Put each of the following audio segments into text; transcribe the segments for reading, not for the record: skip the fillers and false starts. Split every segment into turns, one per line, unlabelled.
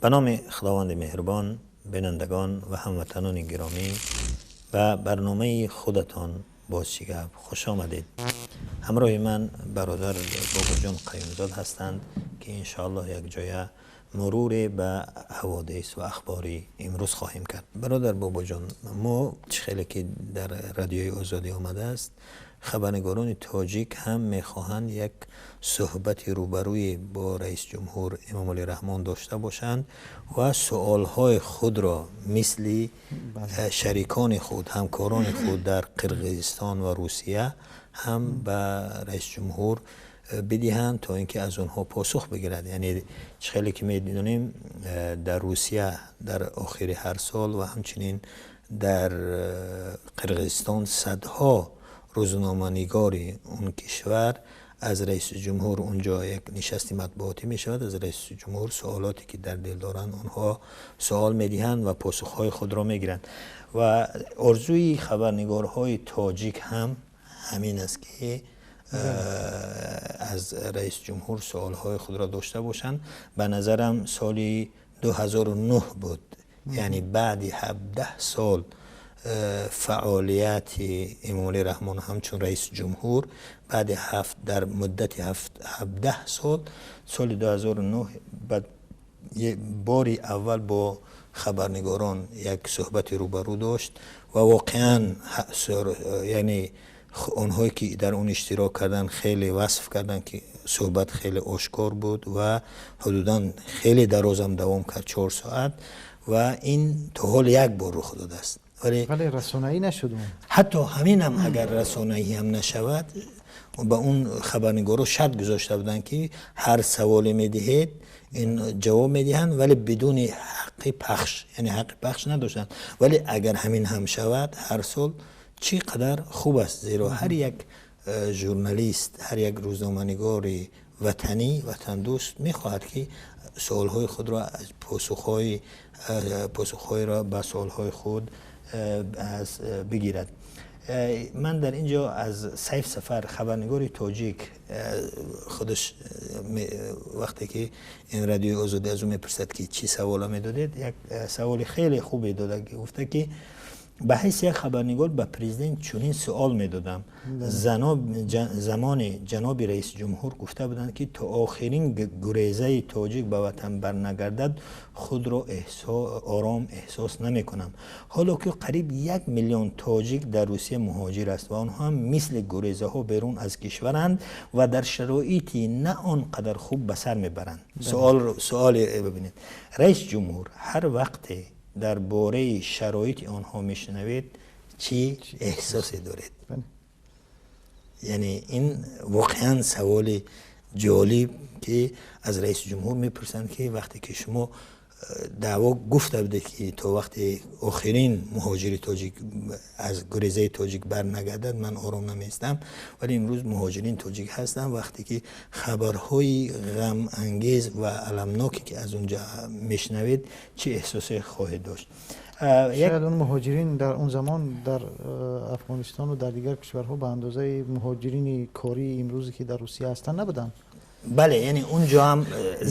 Ба номи Худованди меҳрубон, бинандагон ва ҳамватанони гиромӣ, ба барномаи худатон «Боз чӣ гап» хуш омадед. Ҳамроҳи ман бародар Бобоҷон Қаюмзод ҳастанд, ки иншоаллоҳ якҷоя муруре ба ҳаводис ва ахбори имрӯз хоҳем кард. Бародар Бобоҷон, мо чӣ хеле ки дар Радиои Озодӣ омадааст, хабарнигорони тоҷик ҳам мехоҳанд як суҳбати рӯбарӯе бо раисҷумҳур Эмомалӣ Раҳмон дошта бошанд ва суолҳои худро мисли шарикони худ, ҳамкорони худ дар Қирғизистон ва Русия ҳам ба раисҷумҳур бидиҳанд, то ин ки аз онҳо посух бигирад. Яъне чӣ хеле ки медонем, дар Русия дар охири ҳар сол ва ҳамчунин дар Қирғизистон садҳо рӯзноманигори он кишвар аз раиси ҷумҳур, онҷо як нишасти матбуотӣ мешавад, аз раиси ҷумҳур суолоте ки дар дил доранд, онҳо суол медиҳанд ва посухҳои худро мегиранд. Ва орзуи хабарнигорҳои тоҷик ҳам ҳамин аст, ки аз раиси ҷумҳур суолҳои худро дошта бошанд. Ба назарам, соли 2009 буд, яъне баъди 17 сол фаъолияти Эмомалӣ Раҳмон ҳамчун раиси ҷумҳур, баъди ҳафт дар муддати 17 сол, соли 2009 баъд бори аввал бо хабарнигорон як суҳбати рӯбарӯ дошт ва воқеан, яъне онҳое ки дар он иштирок карданд, хеле васф карданд, ки суҳбат хеле ошкор буд ва ҳудудан хеле дарозам давом кард, 4 соат, ва ин то ҳол як бор рух додааст.
Вале расонаӣ нашуд.
Ҳатто ҳаминам агар расонаӣ ҳам нашавад, ба он хабарнигоро шарт гузошта буданд, ки ҳар саволе медиҳед, ин ҷавоб медиҳанд, вале бидуни ҳаққи пахш, яъне ҳаққи пахш надоштанд. Вале агар ҳамин ҳам шавад ҳар сол, чӣ қадар хуб аст, зеро ҳар як журналист, ҳар як рӯзноманигори ватанӣ, ватандӯст мехоҳад, ки суолҳои худро аз посухҳоеро ба суолҳои худ аз бигирад. Ман дар ин ҷо аз Сайф Сафар, хабарнигори тоҷик, худаш вақте ки ин Радиои Озодӣ аз ӯ мепурсад, ки чӣ савола медодед, як саволи хеле хубе дода, гуфта ки ба ҳайси як хабарнигор ба президент чунин суол медодам: замоне ҷаноби раиси ҷумҳур гуфта буданд, ки то охирин гурезаи тоҷик ба ватан барнагардад, худро ором эҳсос намекунам. Ҳоло ки қариб 1 миллион тоҷик дар Русия муҳоҷир аст ва онҳо ҳам мисли гурезаҳо берун аз кишваранд ва дар шароити на он қадар хуб ба сар мебаранд. Суоле бибинед: раис ҷумҳур, ҳар вақте дар бораи шароити онҳо мешунавед, чӣ эҳсосе доред? Яъне ин воқеан саволи ҷолиб, ки аз раиси ҷумҳур мепурсанд, ки вақте ки шумо даъво гуфта будед, ки то вақте охирин муҳоҷири тоҷик аз гурезаи тоҷик барнагардад, ман ором намеистам, вале имрӯз муҳоҷирин тоҷик ҳастанд, вақте ки хабарҳои ғамангез ва аламноке ки аз он ҷо мешунавед, чӣ эҳсосе хоҳед дошт?
Шояд он муҳоҷирин дар он замон дар Афғонистону дар дигар кишварҳо ба андозаи муҳоҷирини кории имрӯзе ки дар Русия ҳастанд, набуданд.
Бале, яъне унҷо ҳам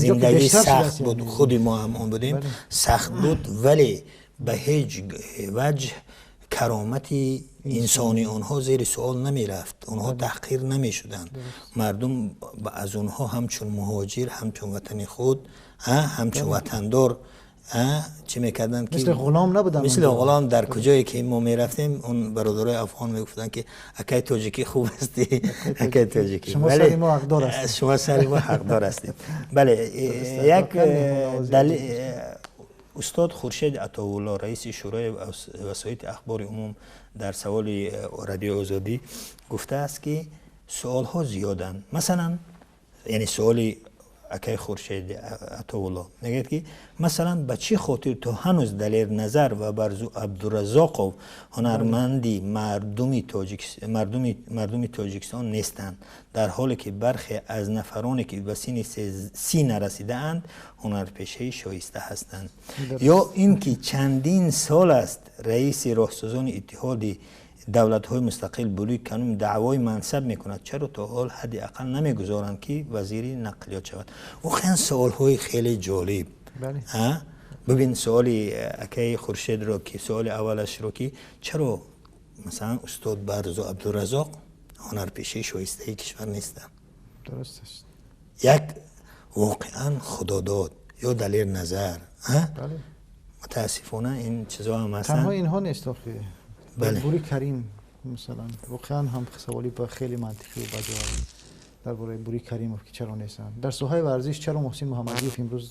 зиндагӣ сахт буд, худи мо ҳам он будем, сахт буд, вале ба ҳеҷ ваҷҳ каромати инсони онҳо зери суол намерафт, онҳо таҳқир намешуданд. Мардум аз онҳо ҳамчун муҳоҷир, ҳамчун ватани худ, ҳамчун ватандор чӣ мекарданд
ки мисли ғулом набуданд.
Мисли ғулом. Дар куҷое ки мо мерафтем, он бародарои афғон мегуфтанд, ки акай тоҷикӣ, хуб ҳастӣ, акай тоҷикӣ.
Шумо сари мо ҳақдор ҳастед.
Шумо сари мо ҳақдор ҳастед. Бале, як устод Хуршед Атоулло, раиси Шӯрои васоити ахбори умум, дар саволи Радиои Озодӣ гуфтааст, ки суолҳо зиёданд. Масалан, яъне суоли акай Хуршед Атоулло мегӯяд, ки масалан, ба чӣ хотир то ҳанӯз Далер Назар ва Барзу Абдуразоқов ҳунарманди мардуми Тоҷикистон нестанд, дар ҳоле ки бархе аз нафароне ки ба синни 30 нарасидаанд, ҳунарпешаи шоиста ҳастанд? Ё ин ки чандин сол аст раиси роҳсозони Иттиҳоди Давлатҳои Мустақил Булуи Канум даъвои мансаб мекунад, чаро то ҳол ҳадди ақал намегузоранд, ки вазири нақлиёт шавад? Воқеан, суолҳои хеле ҷолиб. Бибин суоли акаи Хуршедро, ки суоли аввалашро, ки чаро масалан устод Барзу Абдуразоқ ҳунарпешаи шоистаи кишвар нестанд?
Дуруст аст.
Як воқеан худодод ё Далер Назар. Мутаассифона, ин чизо ҳам ҳастанд.
Танҳо инҳо нест охи. Бури Карим масалан, воқеан ҳам саволи ба хеле мантиқӣ ва баҷо дар бораи Бури Каримов, ки чаро нестанд дар соҳаи варзиш, чаро Муҳсин Муҳаммадиев имрӯз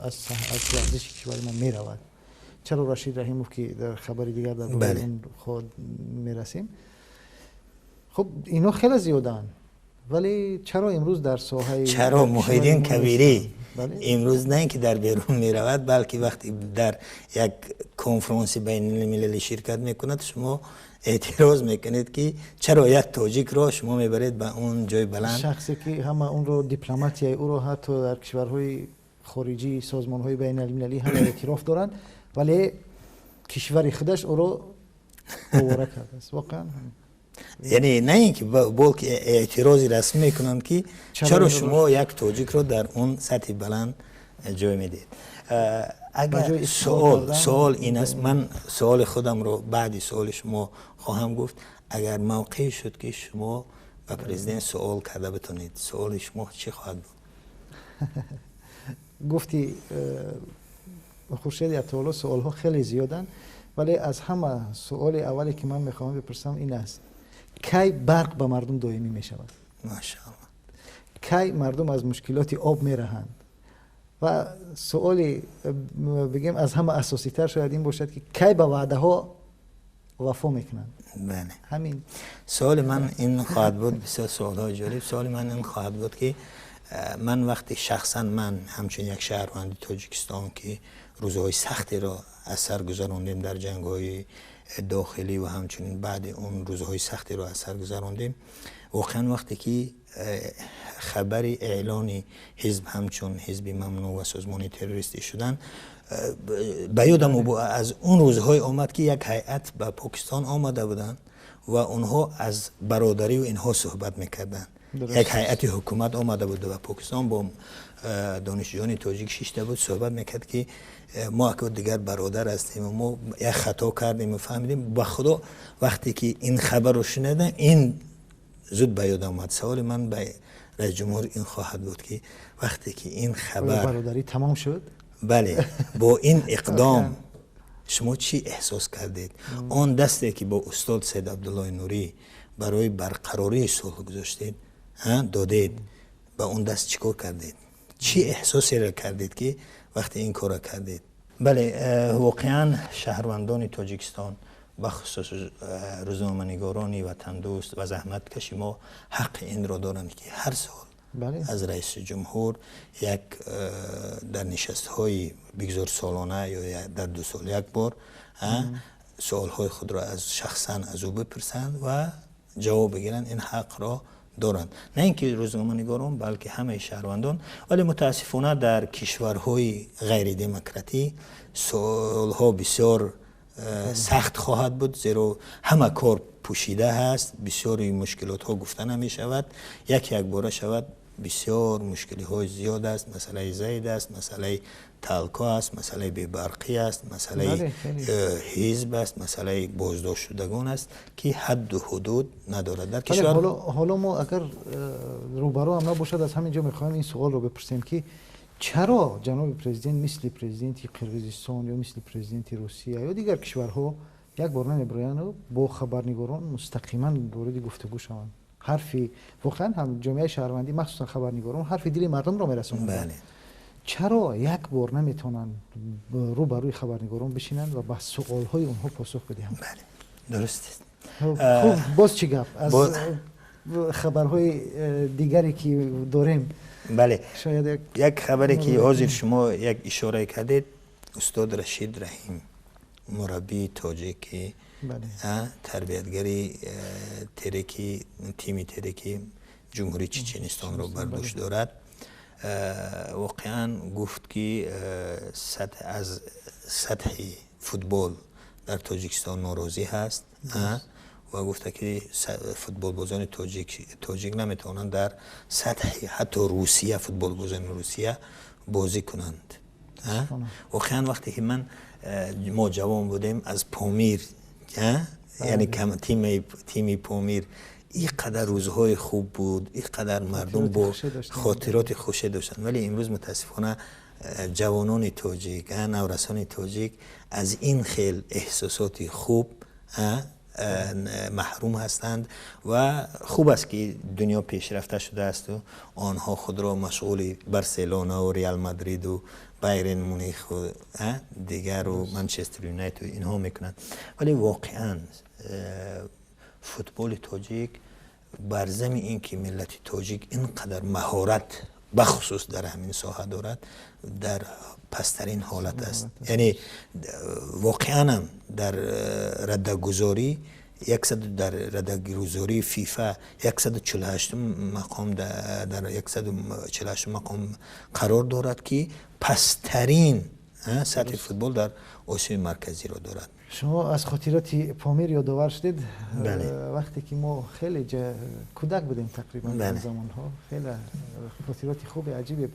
аз варзиши кишвари мо меравад, чаро Рашид Раҳимов, ки дар хабари дигар дар бораи он худ мерасем. Хуб, инҳо хеле зиёданд, вале чаро имрӯз дар соҳаи
Чаро Муҳиддин Кабирӣ имрӯз на ин ки дар берун меравад, балки вақте дар як конфронси байналмилалӣ ширкат мекунад, шумо эътироз мекунед, ки чаро як тоҷикро шумо мебаред ба он ҷои баланд?
Шахсе ки ҳама онро, дипломатияи ӯро ҳатто дар кишварҳои хориҷӣ, созмонҳои байналмилалӣ ҳама эътироф доранд, вале кишвари худаш ӯро овора кардааст воқеан.
Яъне на ин ки, балки эътирози расмӣ мекунанд, ки чаро шумо як тоҷикро дар он сатҳи баланд ҷой медиҳед. Агар суол ин аст, ман суоли худамро баъди суоли шумо хоҳам гуфт. Агар мавқеъ шуд, ки шумо ба президент суол карда битонед, суоли шумо чӣ хоҳад буд?
Гуфти Хуршеди Атоулло, суолҳо хеле зиёданд, вале аз ҳама суоли аввале ки ман мехоҳам бипурсам, ин аст: кай барқ ба мардум доимӣ мешавад?
Машаалло.
Кай мардум аз мушкилоти об мераҳанд? Ва суоли, бигем, аз ҳама асоситар шояд ин бошад, ки кай ба ваъдаҳо вафо мекунанд?
Бале.
Ҳамин.
Суоли ман ин хоҳад буд. Бисёр суолҳои ҷолиб. Суоли ман ин хоҳад буд, ки ман вақте шахсан ман ҳамчун як шаҳрванди Тоҷикистон, ки рӯзҳои сахтеро аз сар гузарондем дар ҷангҳои дохилӣ ва ҳамчунин баъди он рӯзҳои сахтеро аз сар гузарондем, воқеан вақте ки хабари эълони ҳизб ҳамчун ҳизби мамнӯъ ва созмони террористӣ шудан, ба ёдам аз он рӯзҳое омад, ки як ҳайат ба Покистон омада буданд ва онҳо аз бародарию инҳо суҳбат мекарданд. Як ҳайати ҳукумат омада буд ба Покистон, бо донишҷӯёни тоҷик шишта буд, суҳбат мекард, ки мо ака дигар бародар ҳастем ва мо як хато кардем ва фаҳмидем. Ба Худо, вақте ки ин хабарро шунидам, ин зуд ба ёдам омад. Саволи ман ба раисҷумҳур ин хоҳад буд, ки вақте ки ин хабар
Бародарӣ тамом шуд?
Бале, бо ин иқдом шумо чӣ эҳсос кардед? Он дасте ки бо устод Саид Абдуллои Нурӣ барои барқарории сулҳ гузоштед, додед, ба он даст чӣ кор кардед? Чӣ эҳсосеро кардед, ки вақте ин корро кардед? Бале, воқеан шаҳрвандони Тоҷикистон, бахусус рӯзноманигорони ватандӯст ва заҳматкаши мо, ҳаққи инро доранд, ки ҳар сол аз раиси ҷумҳур як дар нишастҳои бигзор солона ё дар 2 сол як бор суолҳои худро аз шахсан аз ӯ бипурсанд ва ҷавоб бигиранд. Ин ҳақро доранд на ин ки рӯзноманигорон, балки ҳамаи шаҳрвандон. Вале мутаассифона, дар кишварҳои ғайридемократӣ суолҳо бисёр сахт хоҳад буд, зеро ҳама кор пӯшида ҳаст, бисёри мушкилотҳо гуфта намешавад, як якбора шавад. Бисёр мушкилиҳои зиёд аст: масъалаи заид аст, масъалаи талко аст, масъалаи бебарқӣ аст, масъалаи ҳизб аст, масъалаи боздоштшудагон аст, ки ҳадду ҳудуд надорад дар кишвар.
Ҳоло мо агар рӯбарӯ ҳам набошад, аз ҳамин ҷо мехоҳем ин суолро бипурсем, ки чаро ҷаноби президент мисли президенти Қирғизистон ё мисли президенти Русия ё дигар кишварҳо як бор намебирояну бо хабарнигорон мустақиман вориди гуфтугӯ шаванд? Ҳарфи воқеан ҳам ҷомеаи шаҳрвандӣ, махсусан хабарнигорон, ҳарфи дили мардумро мерасонанд. Чаро як бор наметавонанд рӯ ба рӯи хабарнигорон бишинанд ва ба суолҳои онҳо посух бидиҳанд?
Дуруст аст.
Хуб, боз чӣ гап аз хабарҳои дигаре ки дорем?
Бале, як хабаре ки ҳозир шумо як ишора кардед: устод Рашид Раҳим, мураббии тоҷик, тарбиятгари Тереки, тими Тереки Ҷумҳурии Чеченистонро бар дӯш дорад, воқеан гуфт, ки аз сатҳи футбол дар Тоҷикистон норозӣ ҳаст ва гуфта, ки футболбозони тоҷик наметавонанд дар сатҳи ҳатто Русия, футболбозони Русия бозӣ кунанд. Воқеан, вақте ки ман мо ҷавон будем, аз Помир, яъне тими Помир, ин қадар рӯзҳои хуб буд, ин қадар мардум бо хотироти хуше доштанд. Вале имрӯз, мутаассифона, ҷавонони тоҷик, наврасони тоҷик аз ин хел эҳсосоти хуб маҳрум ҳастанд. Ва хуб аст, ки дунё пешрафта шудааст ва онҳо худро машғули Барселона ва Реал Мадрид ва Байерн Мюних ва дигар ва Манчестер Юнайтед ва инҳо мекунанд. Вале воқеан футболи тоҷик, бар зами ин ки миллати тоҷик ин қадар маҳорат, бахусус дар ҳамин соҳа дорад, дар пасттарин ҳолат аст. Яъне воқеанам дар радагузорӣ, дар радагузории ФИФА 148 мақом, дар 148 мақом қарор дорад, ки пасттарин сатҳи футбол дар Осиёи Марказиро дорад.
Шумо аз хотироти Помир ёдовар шудед. Вақте ки мо хеле кӯдак будем, тақрибан дар замонҳо, хеле хотироти хуби аҷибе.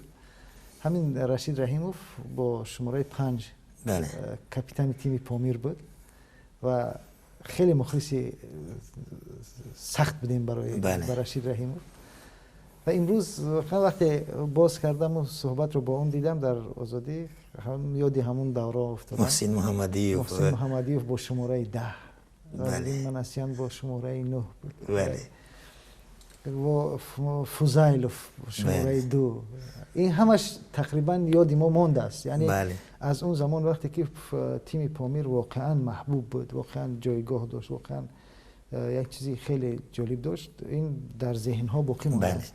Ҳамин Рашид Раҳимов бо шумораи 5 капитани тими Помир буд ва хеле мухлиси сахт будем барои ба Рашид Раҳимов. Ва имрӯз вақте боз кардаму суҳбатро бо он дидам дар Озодӣ, ёди ҳамун давра уфтодам.
Муҳсин Муҳаммадиев.
Муҳсин Муҳаммадиев бо шумораи 10, Манасян бо шумораи 9 буд, Фузайлов шумораи 2. Ин ҳамаш тақрибан ёди мо мондааст. Яъне аз он замон, вақте ки тими Помир воқеан маҳбуб буд, воқеан ҷойгоҳ дошт, воқеан як чизи хеле ҷолиб дошт, ин дар зеҳнҳо боқӣ мондааст.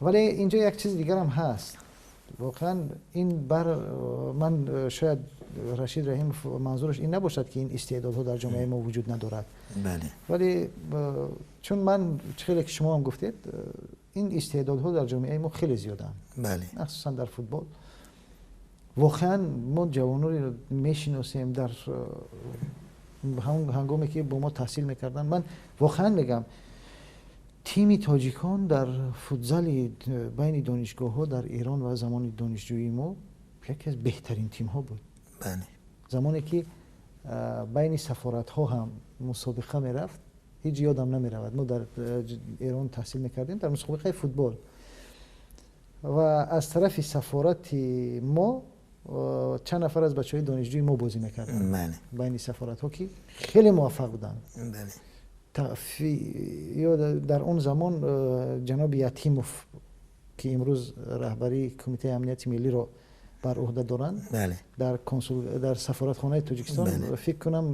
Вале инҷо як чизи дигарам ҳаст. Воқеан ин бар ман, шояд Рашид Раҳимов манзураш ин набошад, ки ин истеъдодҳо дар ҷомеаи мо вуҷуд надорад, вале чун ман, хеле ки шумо ҳам гуфтед, ин истеъдодҳо дар ҷомеаи мо хеле зиёданд, махсусан дар футбол. Воқеан мо ҷавононро мешиносем, дар ҳангоме ки бо мо таҳсил мекарданд. Ман воқеан мегӯям, тими тоҷикон дар футзали байни донишгоҳҳо дар Эрон ва замони донишҷӯии мо яке аз беҳтарин тимҳо буд. Замоне ки байни сафоратҳо ҳам мусобиқа мерафт, ҳеҷ ёдам намеравад, мо дар Эрон таҳсил мекардем, дар мусобиқаи футбол ва аз тарафи сафорати мо чанд нафар аз бачаҳои донишҷӯи мо бозӣ мекарданд байни сафоратҳо, ки хеле муваффақ буданд. Ё дар он замон ҷаноби Ятимов, ки имрӯз раҳбарии Кумитаи амнияти миллиро бар уҳда доранд, дар консул, дар сафоратхонаи Тоҷикистон, фикр кунам,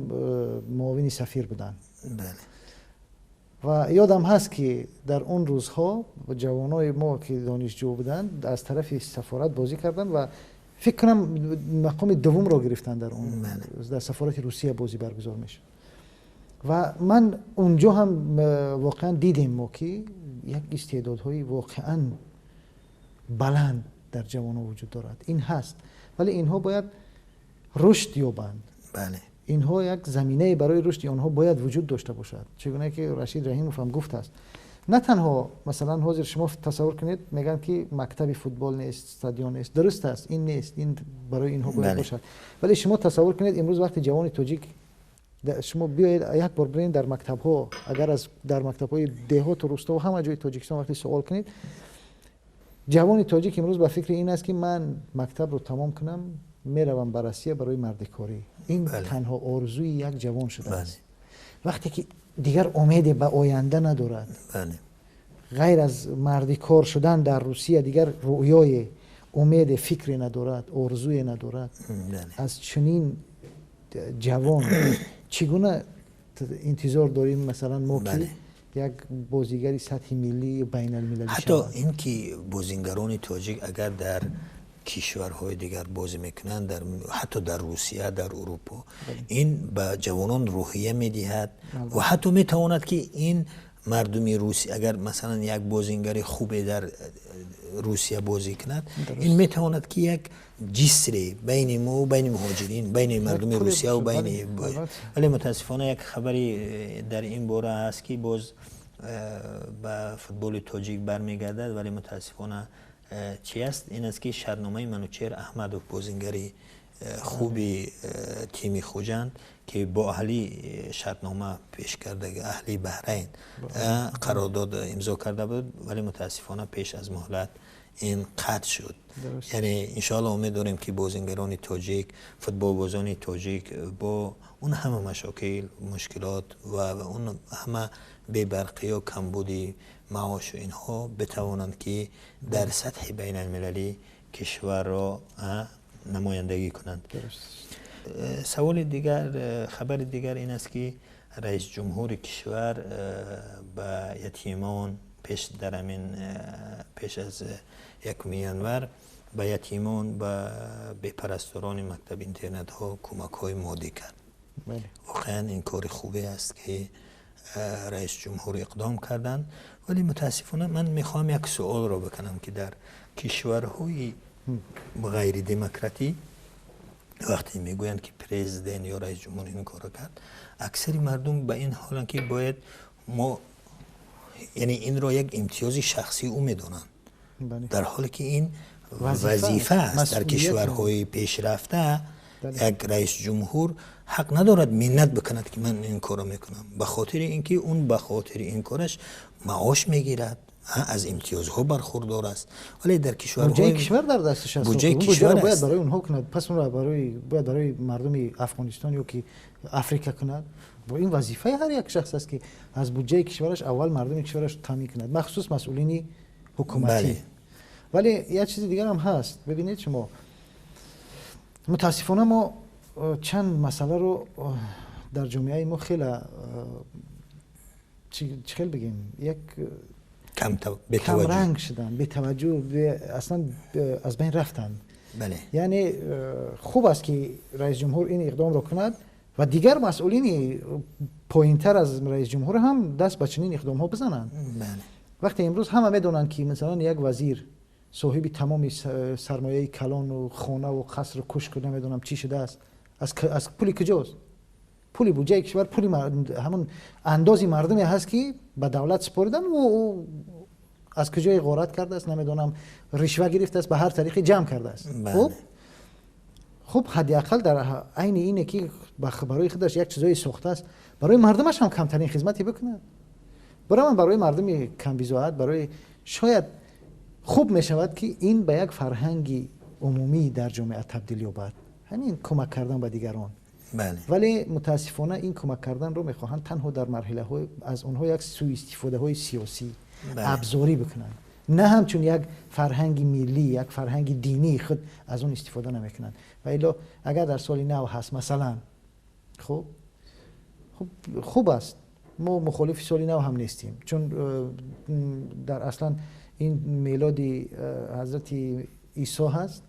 муовини сафир буданд. Ва ёдам ҳаст, ки дар он рӯзҳо ҷавонои мо, ки донишҷӯ буданд, аз тарафи сафорат бозӣ карданд ва фикр кунам, мақоми дуввумро гирифтанд. Дар он дар сафорати Русия бозӣ баргузор мешуд ва ман унҷо ҳам воқеан дидем мо, ки як истеъдодҳои воқеан баланд дар ҷавонон вуҷуд дорад. Ин ҳаст, вале инҳо бояд рушд ёбанд. Инҳо як заминае барои рушди онҳо бояд вуҷуд дошта бошад. Чӣ гуна ки Рашид Раҳимов ҳам гуфтааст, на танҳо, масалан, ҳозир шумо тасаввур кунед, мегӯянд, ки мактаби футбол нест, стадион нест. Дуруст аст, ин нест, ин барои инҳо бояд бошад. Вале шумо тасаввур кунед, имрӯз вақте ҷавони тоҷик, шумо биёед, як бор биред дар мактабҳо, агар аз дар мактабҳои деҳоту рӯсто, ҳама ҷои Тоҷикистон вақте суол кунед, ҷавони тоҷик имрӯз ба фикри ин аст, ки ман мактабро тамом кунам, меравам ба Россия барои мардикорӣ. Ин танҳо орзуи як ҷавон шудааст, вақте ки дигар умеде ба оянда надорад, ғайр аз мардикор шудан дар Русия дигар рӯёе, умеде, фикре надорад, орзуе надорад. Аз чунин ҷавон чӣ гуна интизор дорем, масалан, мо, ки як бозигари сатҳи миллӣ, байналмилалӣ?
Ҳатто ин ки бозингарони тоҷик агар дар кишварҳои дигар бозӣ мекунанд, ҳатто дар Русия, дар Урупо, ин ба ҷавонон рӯҳия медиҳад ва ҳатто метавонад, ки ин мардуми Русия, агар масалан як бозингари хубе дар Русия бозӣ кунад, ин метавонад, ки як ҷисре байни мо, байни муҳоҷирин, байни мардуми Русия ва байни. Вале мутаассифона як хабари дар ин бора ҳаст, ки боз ба футболи тоҷик бармегардад. Вале мутаассифона чӣ аст? Ин аст ки шартномаи Манучеҳр Аҳмадов, бозингари хуби тими Хуҷанд, ки бо Аҳли шартнома пеш карда, Аҳли Баҳрайн қарордод имзо карда буд, вале мутаассифона пеш аз муҳлат ин қатъ шуд. Яъне иншоалло умед дорем, ки бозингарони тоҷик, футболбозони тоҷик бо он ҳама машокил, мушкилот ва он ҳама бебарқӣ ё камбуди маошу инҳо битавонанд, ки дар сатҳи байналмилалӣ кишварро намояндагӣ кунанд. Саволи дигар, хабари дигар ин аст, ки раис ҷумҳури кишвар ба ятимон пеш дар ҳамин пеш аз 1 январ ба ятимон, ба бепарасторони мактаб интернатҳо кӯмакҳои моддӣ кард. Воқеан ин кори хубе аст, ки раис ҷумҳур иқдом карданд, вале мутаассифона ман мехоҳам як суолро бикунам, ки дар кишварҳои ғайридемократӣ вақте мегӯянд, ки президент ё раис ҷумҳур ин корро кард, аксари мардум ба ин ҳоланд, ки бояд мо, яъне инро як имтиёзи шахсии ӯ медонанд, дар ҳоле ки ин вазифа аст. Дар кишварҳои пешрафта як раис ҷумҳур ҳақ надорад миннат бикунад, ки ман ин корро мекунам, ба хотири ин ки он ба хотири ин кораш маош мегирад, аз имтиёзҳо бархурдор аст, вале дар
кишварҳои кишвар дар дасташ аст.
Буҷаи кишвар
бояд барои онҳо кунад, пас онро барои бояд барои мардуми Афғонистон ё ки Африка кунад. Ин вазифаи ҳар як шахс аст, ки аз буҷаи кишвараш аввал мардуми кишвараш таъмин кунад, махсус масъулини ҳукуматӣ. Вале як чизи дигар ҳам ҳаст. Бибинед, шумо, мутаассифона мо чанд масъаларо дар ҷомеаи мо хеле, чӣ хел бигем, як камранг шуданд, бетаваҷҷӯҳ, аслан аз байн рафтанд. Яъне хуб аст, ки раис ҷумҳур ин иқдомро кунад ва дигар масъулини поинтар аз раис ҷумҳур ҳам даст ба чунин иқдомҳо бизананд. Вақте имрӯз ҳама медонанд, ки масалан як вазир соҳиби тамоми сармояи калону хонаву қасру кушку намедонам чӣ шудааст, аз пули куҷост? Пули буҷаи кишвар, пули ҳамон андози мардуме ҳаст, ки ба давлат супоридан. Ӯ аз куҷое ғорат кардааст, намедонам, ришва гирифтааст, ба ҳар тариқе ҷамъ кардааст. Хуб, ҳадди ақал дар айни ине ки барои худаш як чизое сохтааст, барои мардумаш ҳам камтарин хизмате бикунад. Барои ман, барои мардуми камбизоат, барои шояд хуб мешавад, ки ин ба як фарҳанги умумӣ дар ҷомеа табдил ёбад, ҳамин кӯмак кардан ба дигарон. Вале мутаассифона ин кӯмак карданро мехоҳанд танҳо дар марҳилаҳои аз онҳо як сӯистифодаҳои сиёсӣ, абзорӣ бикунанд, на ҳамчун як фарҳанги миллӣ, як фарҳанги динии худ аз он истифода намекунанд. Ва илло агар дар соли нав ҳаст масалан, хуб хуб аст, мо мухолифи соли нав ҳам нестем, чун дар аслан ин мелоди ҳазрати Исо ҳаст.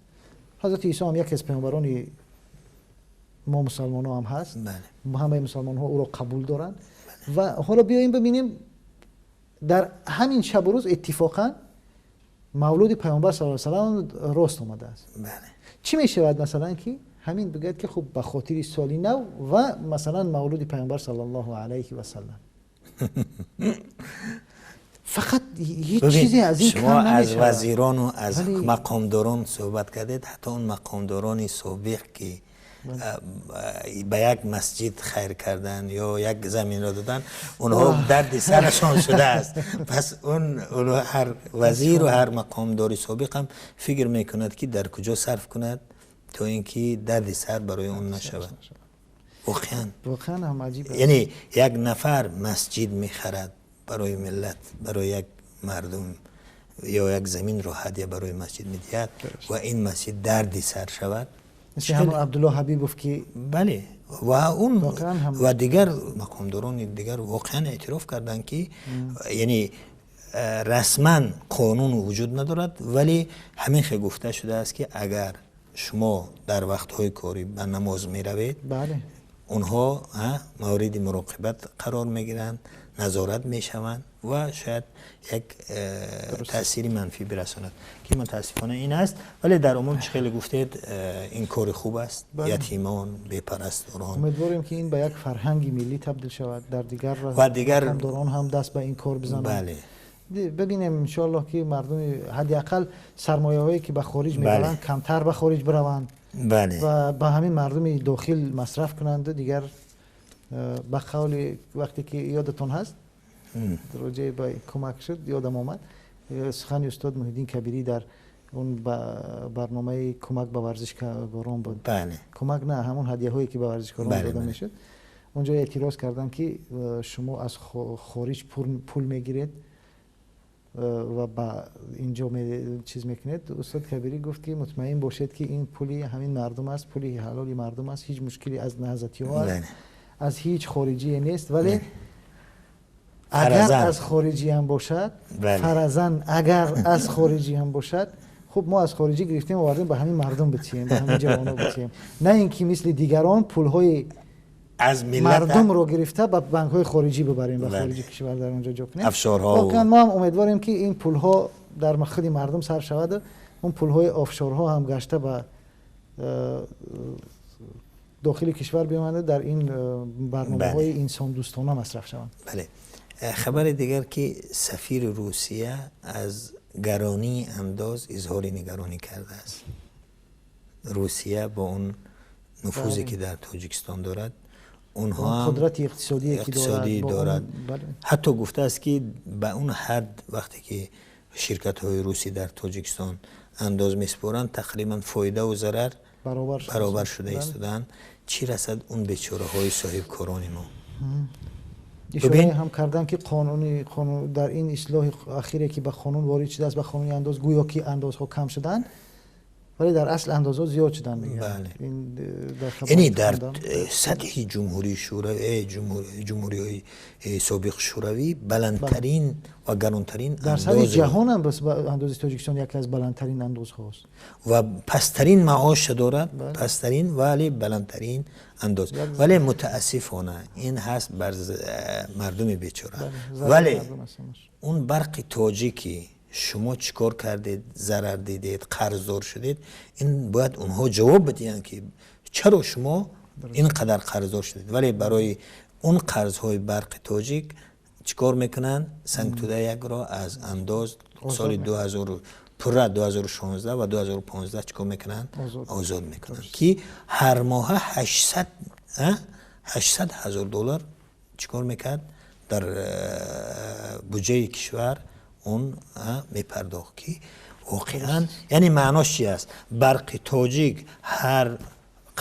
Ҳазрати Исо ҳам яке аз паёмбарони мо мусалмонҳо ҳам ҳаст, ҳамаи мусалмонҳо ӯро қабул доранд. Ва ҳоло биёем бибинем, дар ҳамин шабу рӯз иттифоқан мавлуди паёмбар саллаллоҳу алайҳи васаллам рост омадааст. Чӣ мешавад, масалан, ки ҳамин бигӯяд, ки хуб, ба хотири соли нав ва масалан мавлуди паёмбар саллаллоҳу алайҳи васаллам, фақат ҳеҷ чизе аз ин
шумо аз вазирону аз мақомдорон суҳбат кардед, ҳатто он мақомдорони собиқ, ки ба як масҷид хайр кардан ё як заминро додан, онҳо дарди сарашон шудааст. Пас он ҳар вазиру ҳар мақомдори собиқ ҳам фикр мекунад, ки дар куҷо сарф кунад, то ин ки дарди сар барои он нашавад. Воқеан
воқеан ҳам аҷиб.
Яъне як нафар масҷид мехарад барои миллат, барои як мардум, ё як заминро ҳадя барои масҷид медиҳад ва ин масҷид дарди сар шавад.
Мисли ҳамон Абдулло Ҳабибов, ки
бале, ва он ва дигар мақомдорони дигар воқеан эътироф карданд, ки яъне расман қонун вуҷуд надорад, вале ҳамин хел гуфта шудааст, ки агар шумо дар вақтҳои корӣ ба намоз меравед, онҳо мавриди муроқибат қарор мегиранд, назорат мешаванд ва шояд як таъсири манфӣ бирасонад, ки мутаассифона ин аст. Вале дар умум, чӣ хеле гуфтед, ин кори хуб аст, ятимон, бепарасторон.
Умедворем, ки ин ба як фарҳанги миллӣ табдил шавад, дар дигар
ва дигар
мақомдорон ҳам даст ба ин кор бизананд. Бибинем, иншоаллоҳ, ки мардуми ҳадди ақал сармояҳое ки ба хориҷ мебаранд, камтар ба хориҷ бираванд ва ба ҳамин мардуми дохил масраф кунанду дигар. Ба қавли вақте ки ёдатон ҳаст, роҷеъ ба кӯмак шуд, ёдам омад сухани устод Муҳиддин Кабирӣ дар он барномаи кӯмак ба варзишкорон буд. Кӯмак на, ҳамон ҳадияҳое ки ба варзишкорон дода мешуд. Онҷо эътироз карданд, ки шумо аз хориҷ пул мегиред ва ба инҷо чиз мекунед. Устод Кабирӣ гуфт, ки мутмаин бошед, ки ин пули ҳамин мардум аст, пули ҳалоли мардум аст, ҳеҷ мушкиле аз наҳзатиҳо аст, аз ҳеҷ хориҷие нест, вале агар аз хориҷӣ ҳам бошад, фарзан агар аз хориҷӣ ҳам бошад, хуб, мо аз хориҷӣ гирифтем, овардем, ба ҳамин мардум битиҳем, ба ҳамин ҷавоно битиҳем, на ин ки мисли дигарон пулҳои
аз
мардумро гирифта ба банкҳои хориҷӣ бибарем, ба хориҷи кишвар дар онҷо ҷо кунем.
Офшорҳо.
Воқеан мо ҳам умедворем, ки ин пулҳо дар худи мардум сарф шаваду он пулҳои офшорҳо ҳам гашта ба дохили кишвар биомада, дар ин барномаҳои инсондӯстона масраф шаванд.
Бале, хабари дигар, ки сафири Русия аз гаронии андоз изҳори нигаронӣ кардааст. Русия бо он нуфузе, ки дар Тоҷикистон дорад, онҳо
қудрати иқтисодие ки
дорад, ҳатто гуфтааст, ки ба он ҳад вақте ки ширкатҳои русӣ дар Тоҷикистон андоз месупоранд, тақрибан фоидаву зарар баробар шуда истодаанд, чӣ расад он бечораҳои соҳибкорони мо.
Ишора ҳам карданд, ки қонуни қонун дар ин ислоҳи ахире, ки ба қонун ворид шудааст, ба қонуни андоз, гӯё ки андозҳо кам шуданд, вале дар асл андозҳо зиёд шуданд, мегӯянд.
Яъне дар сатҳи ҷумҳурии ҷумҳуриҳои собиқ Шӯравӣ баландтарин ва гаронтарин.
Дар сатҳи ҷаҳон ҳам андози Тоҷикистон яке аз баландтарин андозҳост.
Ва пасттарин маоша дорад, пасттарин, вале баландтарин андоз. Вале мутаассифона ин ҳаст бар мардуми бечора. Вале он Барқи Тоҷики шумо чӣ кор кардед, зарар дидед, қарздор шудед, ин бояд онҳо ҷавоб бидиҳанд, ки чаро шумо ин қадар қарздор шудед. Вале барои он қарзҳои Барқи Тоҷик чӣ кор мекунанд? Сангтуда якро аз андоз соли 2000 пурра 2016 ва 2015 чӣ кор мекунанд? Озод мекунанд, ки ҳар моҳа 800 ҳазор доллар чӣ кор мекард, дар буҷаи кишвар он мепардохт, ки воқеан яъне маънош чи аст? Барқи Тоҷик ҳар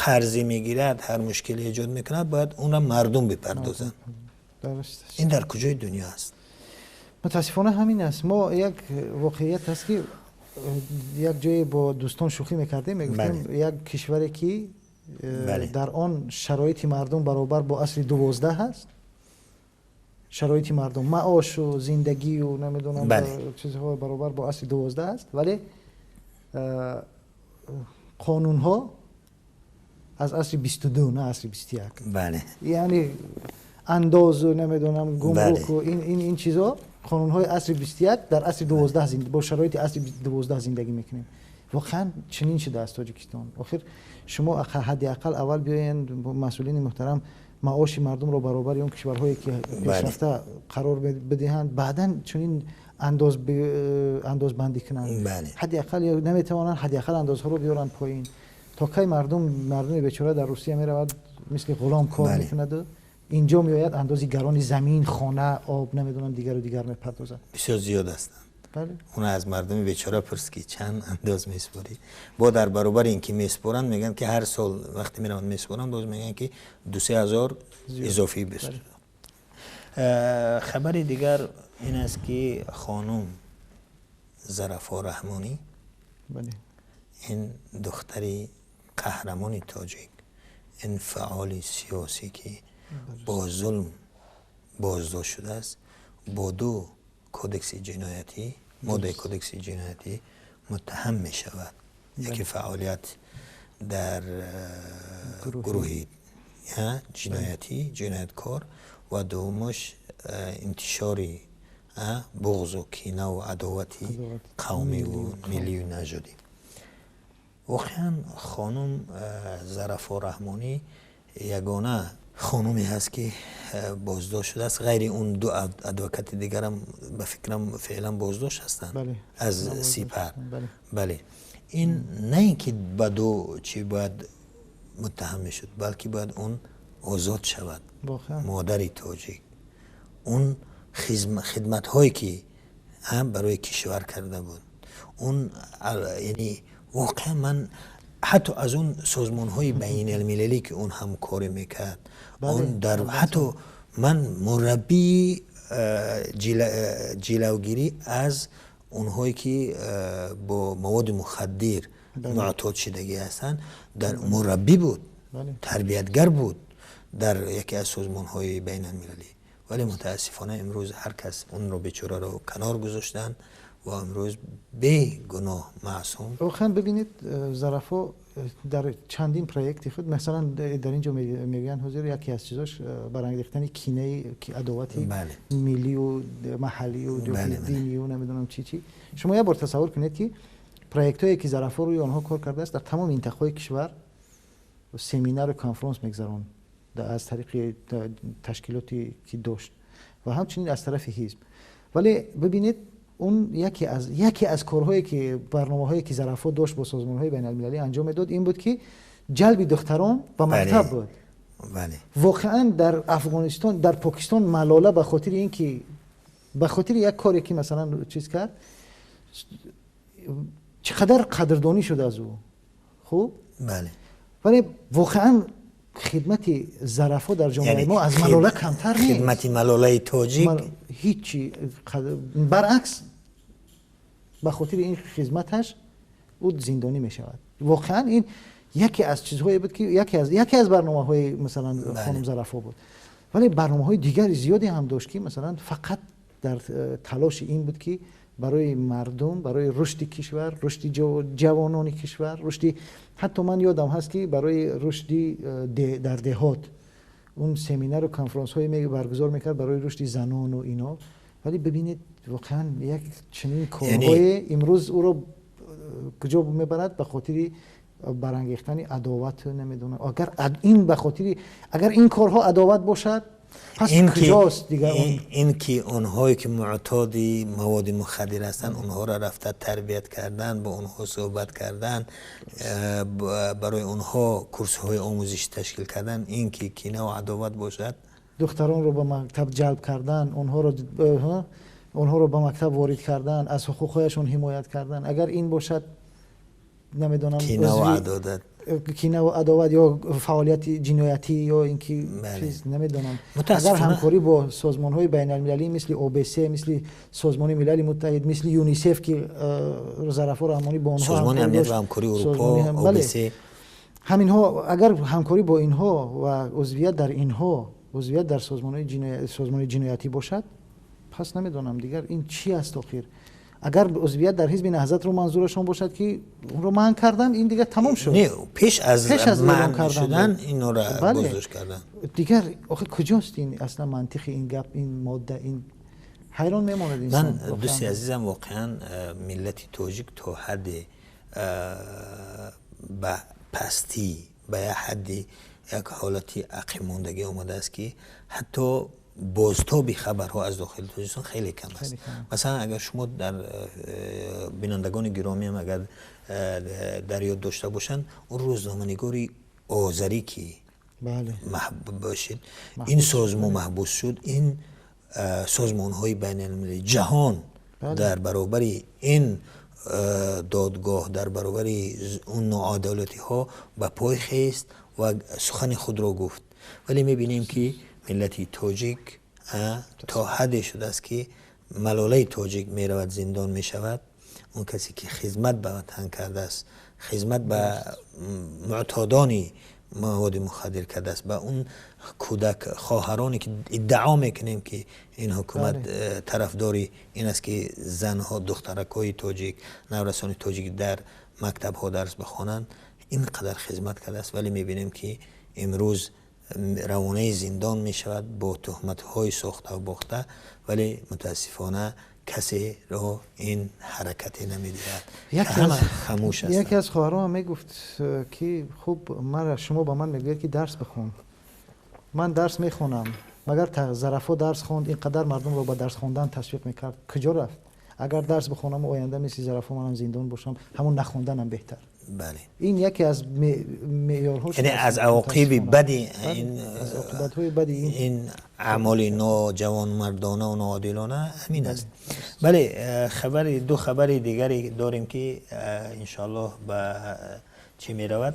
қарзе мегирад, ҳар мушкиле эҷод мекунад, бояд онро мардум бипардозанд. Ин дар куҷои дунё аст?
Мутаассифона, ҳамин аст. Мо як воқеият аст, ки як ҷое бо дӯстон шӯхӣ мекардем, мегуфтем, як кишваре ки дар он шароити мардум баробар бо асри 12 ҳаст, шароити мардум, маошу зиндагию намедонам чизҳо баробар бо асри 12 аст, вале қонунҳо аз асри 22, на асри 21. Яъне андозу намедонам гумруку ин чизҳо қонунҳои асри 21, дар асри 12, бо шароити асри 12 зиндагӣ мекунем. Воқеан чунин шудааст Тоҷикистон. Охир шумо ҳадди ақал аввал биёен, масъулини муҳтарам, маоши мардумро баробари он кишварҳое ки пешрафта қарор бидиҳанд, баъдан чунин андозбандӣ кунанд. Ҳадди ақал наметавонанд, ҳадди ақал андозҳоро биёранд поин. То кай мардуми бечора дар Русия меравад, мисли ғулом кор мекунаду инҷо меояд, андози гарони замин, хона, об, намедонам, дигару дигар мепардозад?
Бисёр зиёд ҳастанд. Она аз мардуми бечора пурс, ки чанд андоз месупорӣ. Бо дар баробари ин ки месупоранд, мегӯянд, ки ҳар сол вақте мераванд месупоранд, боз мегӯянд, ки 2-3 ҳазор изофӣ бисупор. Хабари дигар ин аст, ки хонум Зарафо Раҳмонӣ, ин духтари қаҳрамони тоҷик, ин фаъоли сиёсӣ, ки бо зулм боздошт шудааст, бо ду кодекси ҷиноятӣ, моддаи кодекси ҷиноятӣ муттаҳам мешавад: яке фаъолият дар гурӯҳи ҷиноятӣ, ҷинояткор, ва дуввумаш интишори буғзу кинаву адовати қавмиву миллию нажодӣ. Воқеан хонум Зарафо Раҳмонӣ ягона Хонуме ҳаст, ки боздошт шудааст. Ғайри он ду адвокати дигарам, ба фикрам, феълан боздошт ҳастанд аз Сипар. Бале, ин на ин ки ба ду чӣ бояд муттаҳам мешуд, балки бояд он озод шавад. Модари тоҷик он хидматҳое ки барои кишвар карда буд, он яъне воқеан ман ҳатто аз он созмонҳои байналмилалӣ, ки он ҳамкорӣ мекард, он дар ҳатто ман мураббии ҷилавгирӣ аз онҳое ки бо маводи мухаддир муътод шудагӣ ҳастанд, дар мураббӣ буд, тарбиятгар буд дар яке аз созмонҳои байналмилалӣ. Вале мутаассифона имрӯз ҳар кас онро бечораро канор гузоштанд ва имрӯз бегуноҳ, маъсум.
Воқеан, бибинед, Зарафо дар чандин проекти худ, масалан, дар ин ҷо мегӯянд, ҳозир яке аз чизош барангехтани кинаи адовати миллию маҳаллию динию намедонам чӣ чӣ. Шумо як бор тасаввур кунед, ки проектҳое ки Зарафо рӯи онҳо кор кардааст, дар тамоми минтақаҳои кишвар семинару конфронс мегузаронд аз тариқи ташкилоте ки дошт ва ҳамчунин аз тарафи ҳизб. Вале бибинед, он яке аз корҳое ки, барномаҳое ки Зарафо дошт, бо созмонҳои байналмилалӣ анҷом медод, ин буд, ки ҷалби духтарон ба мактаб буд. Воқеан, дар Афғонистон, дар Покистон Малола ба хотири ин ки, ба хотири як коре ки масалан чиз кард, чӣ қадар қадрдонӣ шуд аз ӯ. Хуб, вале воқеан хидмати Зарафо дар ҷомеаи мо аз Малола камтар нест.
Хидмати Малолаи тоҷик.
Ҳичи, баръакс, ба хотири ин хизматаш ӯ зиндонӣ мешавад. Воқеан, ин яке аз чизҳое буд, ки яке аз барномаҳои, масалан, хонум Зарафо буд. Вале барномаҳои дигари зиёде ҳам дошт, ки масалан фақат дар талоши ин буд, ки барои мардум, барои рушди кишвар, рушди ҷавонони кишвар, рушди, ҳатто ман ёдам ҳаст, ки барои рушди дар деҳот он семинару конфронсҳое баргузор мекард барои рушди занону ино. Вале бибинед, воқеан як чунин корҳое имрӯз ӯро куҷо мебарад? Ба хотири барангехтани адоват, намедонам, агар ин ба хотири, агар ин корҳо адоват бошад, пас куҷост дигар?
Ин ки онҳое ки муътоди маводи мухаддир ҳастанд, онҳоро рафта тарбият кардан, бо онҳо суҳбат кардан, барои онҳо курсҳои омӯзишӣ ташкил кардан, ин ки кинаву адоват бошад?
Духтаронро ба мактаб ҷалб кардан, онҳоро ба мактаб ворид кардан, аз ҳуқуқҳояшон ҳимоят кардан, агар ин бошад, намедонам,
кинаву адоват.
Кинаву адоват ё фаъолияти ҷиноятӣ ё ин ки чиз, намедонам. Агар ҳамкорӣ бо созмонҳои байналмилалӣ мисли ОБСЕ, мисли Созмони Милали Муттаҳид, мисли ЮНИСЕФ, ки Зарафо Раҳмонӣ бо онҳо
Созмони амният ва ҳамкории Урупо, ОБСЕ.
Ҳаминҳо, агар ҳамкорӣ бо инҳо ва узвият дар инҳо, узвият дар созмони ҷиноятӣ бошад, пас намедонам дигар ин чӣ аст охир. Агар узвият дар ҳизби Наҳзатро манзурашон бошад, ки онро манъ кардан, ин дигар тамом шуд.
Не, пеш аз манъ шудан инро боздошт кардан.
Дигар охир куҷост ин аслан мантиқи ин гап, ин модда? Ин ҳайрон мемонад инсон.
Ман, дӯсти азизам, воқеан миллати тоҷик то ҳадде ба пастӣ, ба як ҳадди, як ҳолати ақибмондагӣ омадааст, ки ҳатто бозтоби хабарҳо аз дохили Тоҷикистон хеле кам аст. Масалан, агар шумо дар бинандагони гиромиам агар дар ёд дошта бошанд, он рӯзноманигори озарӣ ки бошед, ин созмон маҳбус шуд, ин созмонҳои байналмилалӣ, ҷаҳон дар баробари ин додгоҳ, дар баробари он ноадолатиҳо ба пой хест ва сухани худро гуфт. Вале мебинем, ки миллати тоҷик то ҳадде шудааст, ки Малолаи тоҷик меравад, зиндон мешавад. Он касе ки хизмат ба ватан кардааст, хизмат ба муътодони маводи мухаддир кардааст, ба он кӯдак хоҳароне ки иддао мекунем, ки ин ҳукумат тарафдори ин аст, ки занҳо, духтаракҳои тоҷик, наврасони тоҷик дар мактабҳо дарс бихонанд, ин қадар хизмат кардааст, вале мебинем, ки имрӯз равонаи зиндон мешавад бо туҳматҳои сохтаву бохта. Вале мутаассифона касеро ин ҳаракате намедиҳад, ҳама хамӯш ҳастанд.
Яке аз хоҳарон мегуфт, ки хуб, мара шумо ба ман мегӯед, ки дарс бихон. Ман дарс мехонам, магар Зарафо дарс хонд, инқадар мардумро ба дарс хондан ташвиқ мекард, куҷо рафт? Агар дарс бихонам, оянда мисли Зарафо манам зиндон бошам, ҳамон нахонданам беҳтар.
Бале.
Ин яке аз меъёрҳо,
яъне аз авоқиби бади ин,
аз оқибатҳои бади
ин аъмоли ноҷавонмардона ва ноодилона ҳамин аст. Бале, хабари ду хабари дигаре дорем, ки иншоаллоҳ ба чӣ меравад.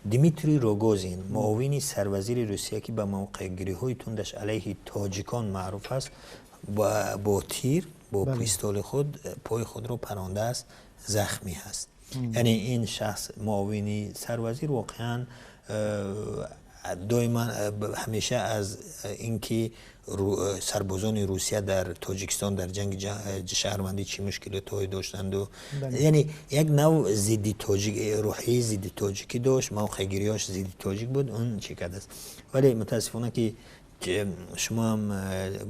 Дмитрий Рогозин, муовини сарвазири Русия, ки ба мавқеъгириҳои тундаш алайҳи тоҷикон маъруф аст, бо тир, бо пистоли худ пои худро парондааст, захмӣ ҳаст. Яъне ин шахс, муовини сарвазир, воқеан доима, ҳамеша аз инки сарбозони Русия дар Тоҷикистон дар ҷанги шаҳрвандӣ чӣ мушкилотҳое доштанду, яъне як нав зидди тоҷик, рӯҳияи зидди тоҷикӣ дошт, мавқеъгириҳош зидди тоҷик буд, он чӣ кардааст. Вале мутаассифона, ки шумо ҳам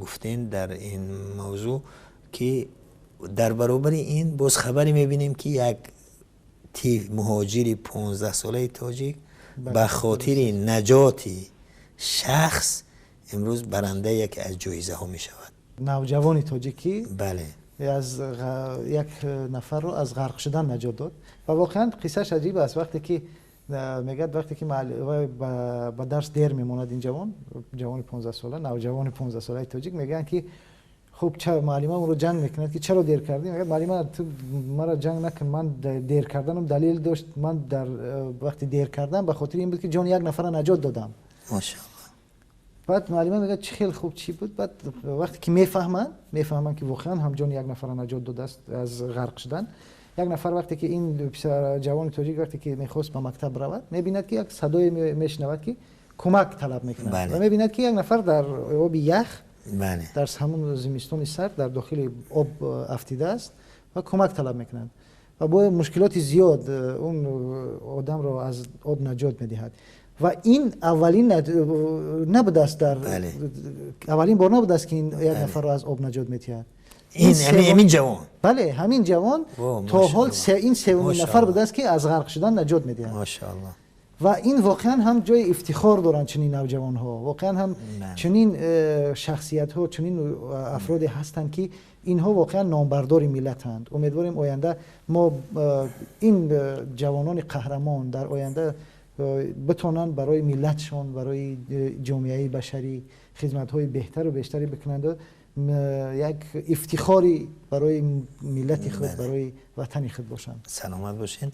гуфтен дар ин мавзӯъ, ки дар баробари ин боз хабаре мебинем, ки як муҳоҷири 15-солаи тоҷик ба хотири наҷоти шахс имрӯз барандаи яке аз ҷоизаҳо мешавад.
Навҷавони тоҷикӣ
бале
аз як нафарро аз ғарқ шудан наҷот дод ва воқеан қиссааш аҷиб аст. Вақте ки мегӯяд, вақте ки ба дарс дер мемонад, ин ҷавон, ҷавони 15-сола, навҷавони 15-солаи тоҷик, мегӯянд, ки хуб, муаллима ӯро ҷанг мекунад, ки чаро дер кардӣ? Мегӯяд: «Муаллима, ту маро ҷанг накун, ман дер карданам далел дошт. Ман дар вақти дер кардан ба хотири ин буд, ки ҷони як нафарро наҷот додам».
Мошааллоҳ.
Баъд муаллима мегӯяд: «Чӣ хеле хуб, чӣ буд?» Баъд вақте ки мефаҳманд, ки воқеан ҳам ҷони як нафарро наҷот додааст аз ғарқ шудан. Як нафар, вақте ки ин ҷавони тоҷик, вақте ки мехост ба мактаб равад, мебинад, ки як садое мешунавад, ки кӯмак талаб мекунад, ва мебинад, ки як нафар дар оби ях, дар ҳамон зимистони сард, дар дохили об афтидааст ва кӯмак талаб мекунад ва бо мушкилоти зиёд он одамро аз об наҷот медиҳад. Ва ин аввалин набудааст, дар аввалин бор набудааст, ки ин як нафарро аз об наҷот медиҳад.
Ин ҳамин ҷавон?
Бале, ҳамин ҷавон то ҳол ин севумин нафар будааст, ки аз ғарқ шудан наҷот медиҳад.
Мошааллоҳ.
Ва ин воқеан ҳам ҷои ифтихор доранд чунин навҷавонҳо, воқеан ҳам чунин шахсиятҳо, чунин афроде ҳастанд, ки инҳо воқеан номбардори миллатанд. Умедворем, оянда мо ин ҷавонони қаҳрамон дар оянда битонанд барои миллатшон, барои ҷомеаи башарӣ хизматҳои беҳтару бештаре бикунанд, як ифтихори барои миллати худ, барои ватани худ бошанд.
Саломат бошед.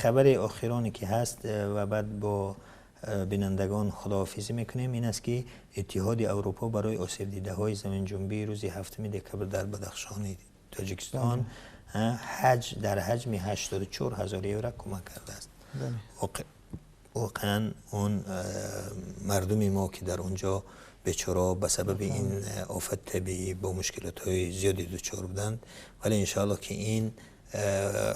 Хабари охироне, ки ҳаст ва баъд бо бинандагон худоҳофизӣ мекунем, ин аст, ки Иттиҳоди Аврупо барои осебдидаҳои заминҷунбии рӯзи 7 декабр дар Бадахшони Тоҷикистон ҳаҷ дар ҳаҷми 84 ҳазор евро кӯмак кардааст. Воқеан он мардуми мо, ки дар он ҷо бечора ба сабаби ин офати табиӣ бо мушкилотҳои зиёде дучор буданд, вале иншоаллоҳ, ки ин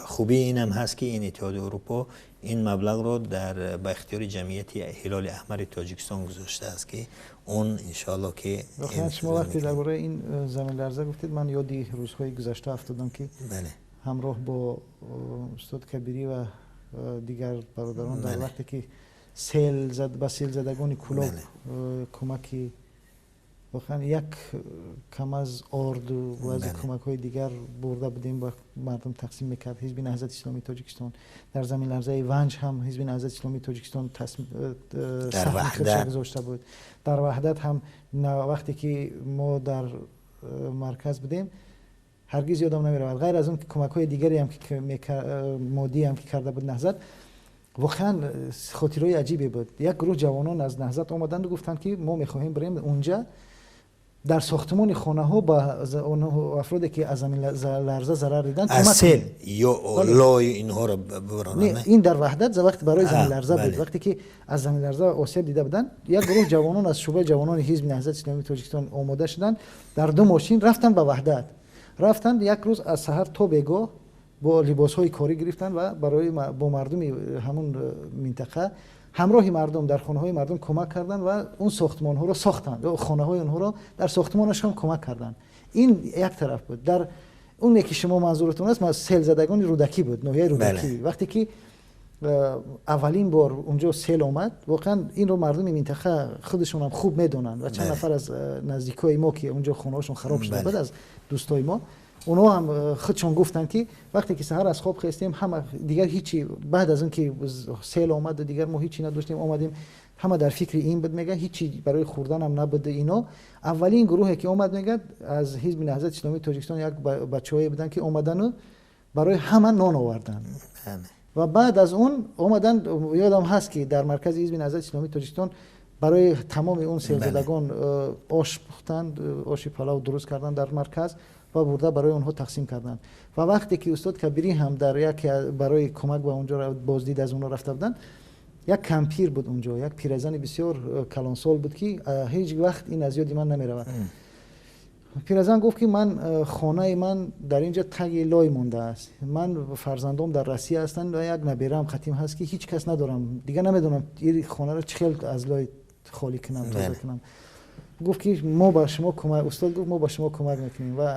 хубии инам ҳаст, ки ин Иттиҳоди Аврупо ин маблағро дар ба ихтиёри ҷамъияти Ҳилоли Аҳмари Тоҷикистон гузоштааст, ки он иншоаллоҳ ки
Воқеан, шумо вақте дар бораи ин заминларза гуфтед, ман ёди рӯзҳои гузашта афтодам, ки ҳамроҳ бо устод Кабирӣ ва дигар бародарон дар вақте ки сел зад, ба селзадагони Кӯлоб кӯмаки воқеан як кам аз орду баъзе кӯмакҳои дигар бурда будем, ба мардум тақсим мекард Ҳизби Наҳзати Исломии Тоҷикистон. Дар заминларзаи Ванҷ ҳам Ҳизби Наҳзати Исломии Тоҷикистон саҳми худша гузошта буд. Дар Ваҳдат ҳам, вақте ки мо дар марказ будем, ҳаргиз ёдам намеравад, ғайр аз он ки кӯмакҳои дигареам ки моддиам ки карда буд Наҳзат, воқеан хотираҳои аҷибе буд. Як гурӯҳ ҷавонон аз Наҳзат омаданду гуфтанд, ки мо мехоҳем бирем унҷа, дар сохтмони хонаҳо ба афроде, ки аз заминларза зарар диданд.
Аз сел ё лой инҳоро бибаронанд?
Ин дар Ваҳдат вақте барои заминларза буд, вақте ки аз заминларза осеб дида буданд. Як гурӯҳ ҷавонон аз шӯъбаи ҷавонони Ҳизби Наҳзати Исломии Тоҷикистон омода шуданд, дар ду мошин рафтанд ба Ваҳдат. Рафтанд, як рӯз аз саҳар то бегоҳ бо либосҳои корӣ гирифтанд ва барои бо мардуми ҳамун минтақа, ҳамроҳи мардум дар хонаҳои мардум кӯмак карданд ва он сохтмонҳоро сохтанд, хонаҳои онҳоро дар сохтмонашон кӯмак карданд. Ин як тараф буд. Дар оне ки шумо манзуртон аст, селзадагони Рӯдакӣ буд, ноҳияи Рӯдакӣ, вақте ки Аввалин бор унҷо сел омад, воқеан инро мардуми минтақа худашон ҳам хуб медонанд ва чанд нафар аз наздикои мо, ки унҷо хонаҳошон хароб шуда буд, аз дӯстои мо, онҳо ҳам худшон гуфтанд, ки вақте ки саҳар аз хоб хестем, ҳама дигар ҳичи, баъд аз он ки сел омад, дигар мо ҳичи надоштем, омадем, ҳама дар фикри ин буд, мега, ҳичи барои хӯрданам набуд. Ино аввалин гурӯҳе ки омад, мегӯяд, аз Ҳизби Наҳзати Исломии Тоҷикистон як бачаҳое буданд, ки омадану барои ҳама нон оварданд. Ва баъд аз он омаданд, ёдам ҳаст, ки дар маркази Ҳизби Наҳзати Исломии Тоҷикистон барои тамоми он селзадагон ош пухтанд, оши палав дуруст карданд дар марказ ва бурда барои онҳо тақсим карданд. Ва вақте ки устод Кабирӣ ҳам дар яке барои кӯмак ба онҷо, боздид аз онҳо рафта буданд, як кампир буд онҷо, як пиразани бисёр калонсол буд, ки ҳеҷ вақт ин аз ёди ман намеравад. Пиразан гуфт, ки ман хонаи ман дар инҷо таги лой мондааст, ман фарзандом дар Россия ҳастанд ва як набераам хатим ҳаст, ки ҳеҷ кас надорам, дигар намедонам ин хонаро чӣ хел аз лой холӣ кунам, тоза кунам. Гуфт, ки мо ба шумо кӯмак, устод гуфт, мо ба шумо кӯмак мекунем. Ва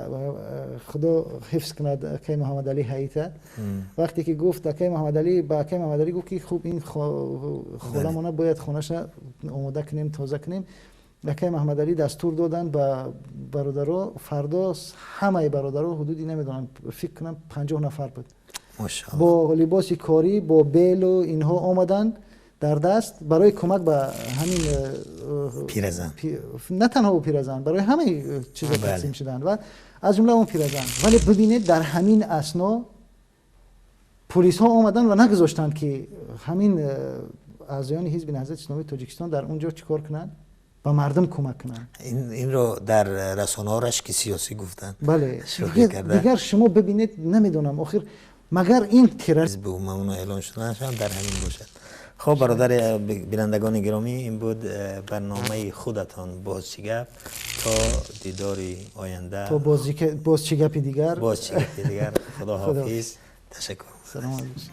худо ҳифз кунад акаи Муҳаммадалӣ Ҳаита, вақте ки гуфт акаи Муҳаммадалӣ, ба акаи Муҳаммадалӣ гуфт, ки хуб, ин холамона бояд хонаша омода кунем, тоза кунем. Акаи Муҳаммадалӣ дастур доданд ба бародаро, фардо ҳамаи бародаро, ҳудуди намедонам, фикр кунам 50 нафар буд, бо либоси корӣ, бо белу инҳо омаданд дар даст барои кӯмак ба ҳамин
пиразан.
На танҳо пиразан, барои ҳамаи чизо тақсим шуданд ва аз ҷумла он пиразан. Вале бибинед, дар ҳамин асно пулисҳо омаданд ва нагузоштанд, ки ҳамин аъзоёни Ҳизби Наҳзати Исломии Тоҷикистон дар он ҷо чӣ кор кунанд, ба мардум кӯмак кунанд.
Инро дар расонаҳо рашки сиёсӣ гуфтанд.
Бале, дигар шумо бибинед, намедонам, охир магар ин
терроризм мамнӯъ эълон шуданашам дар ҳамин бошад. Хуб, бародар, бинандагони гиромӣ, ин буд барномаи худатон «Боз чӣ гап». То дидори оянда.
То боз чӣ гапи дигар.
Боз чӣ гапи дигар. Худо ҳофиз, ташаккур.
Саломат бошед.